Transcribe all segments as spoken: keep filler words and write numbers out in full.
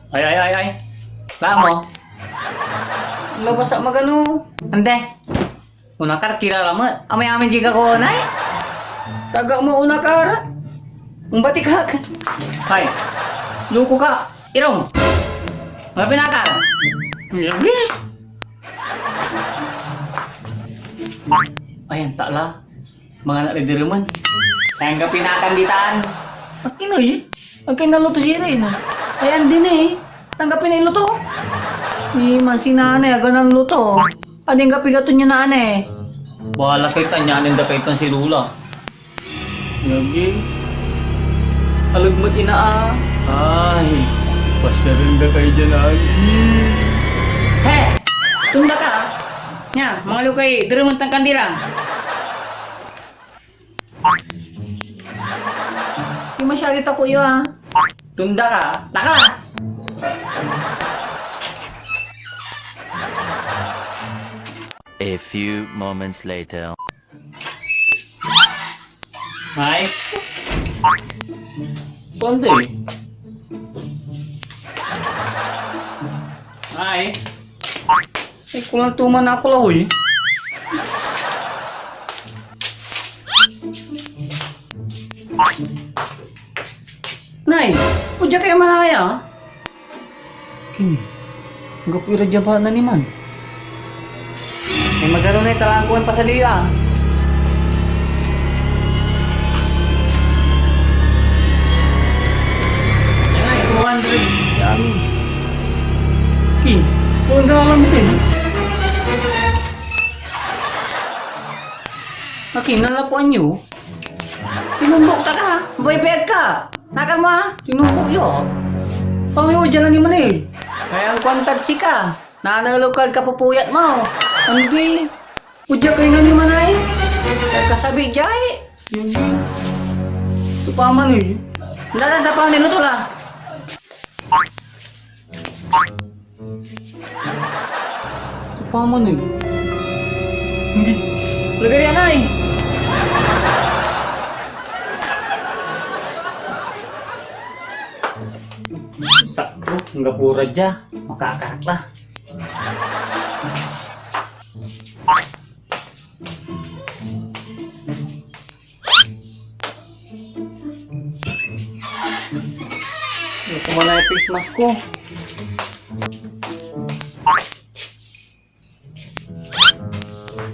Ay, ay, ay, ay. Laan mo. Labas ak magano. Ande. Onakar, kirara met. Amay amin di gagawaen ay. Taga mo onakar. Ombatik ak. Ay. Loko ka. Irom. Mga pinakar. Ayan, ta la. Mangan ak lay deremen. Anggapoy natan ditan. Akin ey? Akin naluto sirin? Ay, andi ni. Anggapoy nailuto. Ni man si nanay, aga nanluto. Andi anggapoy gaton ya nanay. Bahala kay tan, nianen da kay tan si Lola. Lagi. Alag met ina, ah. Ay, pasyaren da kay dian, agi. He! Tumda ka, ah. Nia, mangaliw kay deremen tan kandila. Di masyado tako iyo, ah. Tumda ka, taka! A few moments later. Ay. Konti. Ay. Ay, kulang tuman ako la, uy. Nay, o dia kayo manaya, ah? Kini, anggapo ira dia ba naniman? Ay, magaro nay talaan ko yan pasaliw, ah. Ay, two hundred. Yami. Kin, kung dalam din. Akin, nalapuan yo? Tinumbok ta ka, baybayag ka. Nakar mo, ah? Tinumbok yo. Pangyo, diyan na ni man eh. Kaya ang kuantad sika, nanalo kad kapupuyat mo. Andi, o dia kay na ni man ay. Kasabi diay. Hindi. Supaman eh. Nara, da pa ni luto la. Supaman eh. Hindi. Lagay yan ay. Sakto, anggapo ra dia. Makakarak la. Ito mo na yung face mask ko.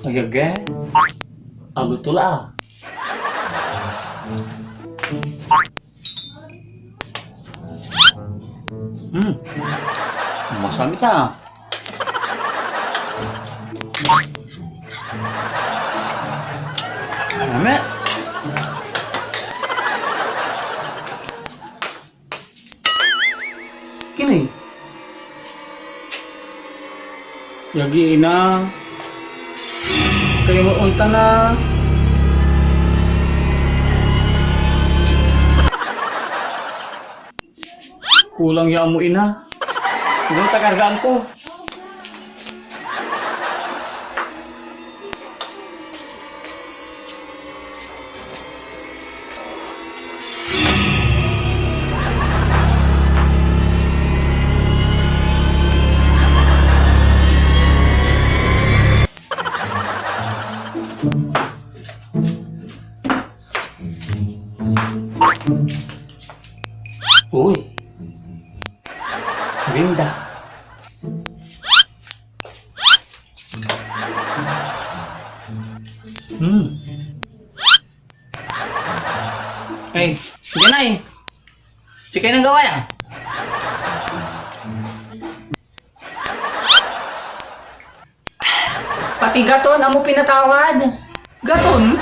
Agage. Aluto la, ah. Hmm. Masamit, ah. Amen. Kini. Yagi ina. Kayo mo unta na. Kulang ya amo ina. Kulang ta kargaan ko. Uy. Linda. Hmm. Ay, sige na eh. Sige nang gawa yan. Pati gaton, amo pinatawad. Gaton?